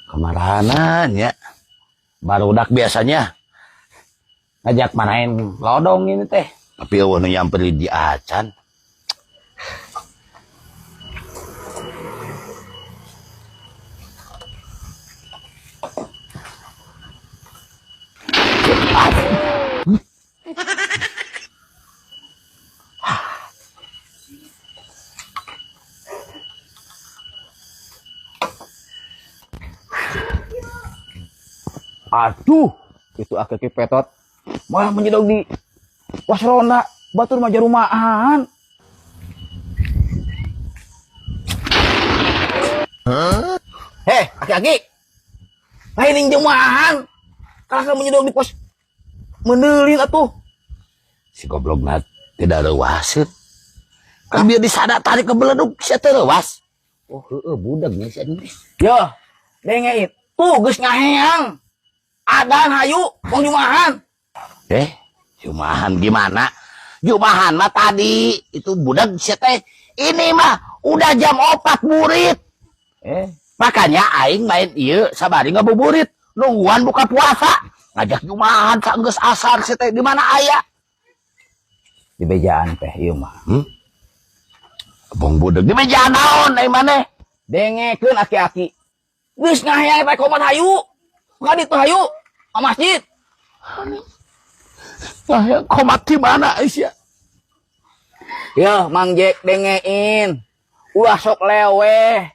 Kemaranan ya. Barudak biasanya ngajak manain lodong ini teh. Tapi eueuh nu nyamperin di acan. Aduh, itu aki petot. Malah menjedog di pos ronda, batur mah jarumahan. Heh, aki-aki. Lain yang jemahan. Kalau menjedog di pos menelin atuh. Si goblok mah tidak lewasin. Kan biar disada tarik ke beledug sia teu leuwas. Oh, heeh budegnya si anjing. Yo, denge itu geus ngaheang. Adan hayu mau jumahan. Jumahan gimana? Jumahan mah tadi itu budak sia teh. Ini mah udah jam 4 burit. Makanya aing main ieu sabari ngabuburit, nungguan buka puasa. Ngajak jumahan saenggeus asar sia teh di mana aya? Di bejaan teh ieu mah. Bong budeg di bejaan naon ai maneh? Dengekeun aki-aki. Geus ngaheang teh komat hayu. Ka ditu hayu ka masjid. Ngaheang komat di mana sia? Ya, Mang Jack dengein. Ulah sok leweh.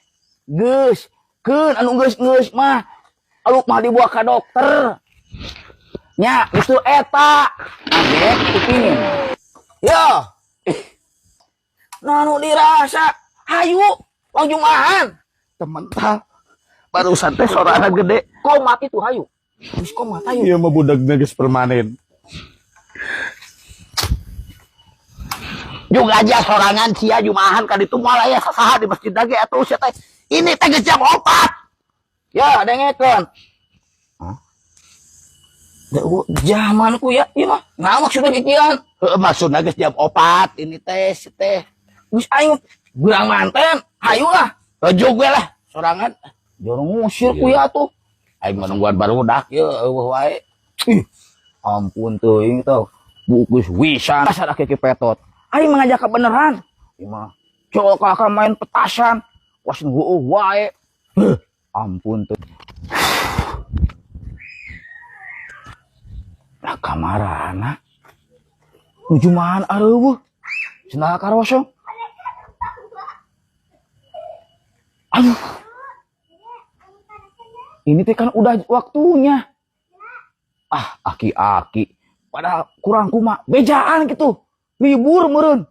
Geus, keun anu geus-geus mah. Aluk mah dibawa ka dokter. Nya, geus eta. Mang Jack kupingin. Yo. Nah, nu dirasa hayu wang jumahan. Temental. Barusan teh sorana gede. Komat itu hayu. Geus komat hayu. Ieu mah budegna geus permanen. Juga aja sorangan sia jumahan ka ditu moal aya sasaha di masjid lagi atuh sia teh. Ini teh geus jam 4. Ya, dengekeun. Hah? Da zaman ku ya, ieu mah. Nah, maksudna kikian. Heeh, maksudna geus jam 4 ini teh si teh. Geus aing beurang manten, hayu lah. Rejug we lah sorangan. Jorong ngusir ku ya tuh. Aing mah nungguan barudak ieu eueuh wae. Ih, ampun teuing tau. Geus wisan dasar aki petot. Aing mengajak kebenaran. Ieu mah cowok kakak main petasan. Was heueuh wae. Heuh, ampun teuing. Lah kamarana? Nujumahan areueuh. Cenah karosong. Aduh. Ini teh kan udah waktunya. Ah, aki-aki. Padahal kurang kuma bejaan gitu. Libur meureun.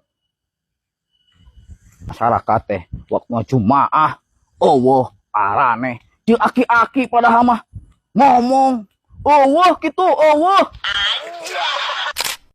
Masyarakat teh waktu jumaah. Eueuh, araneh. Jeung aki-aki padahal mah ngomong eueuh gitu, eueuh.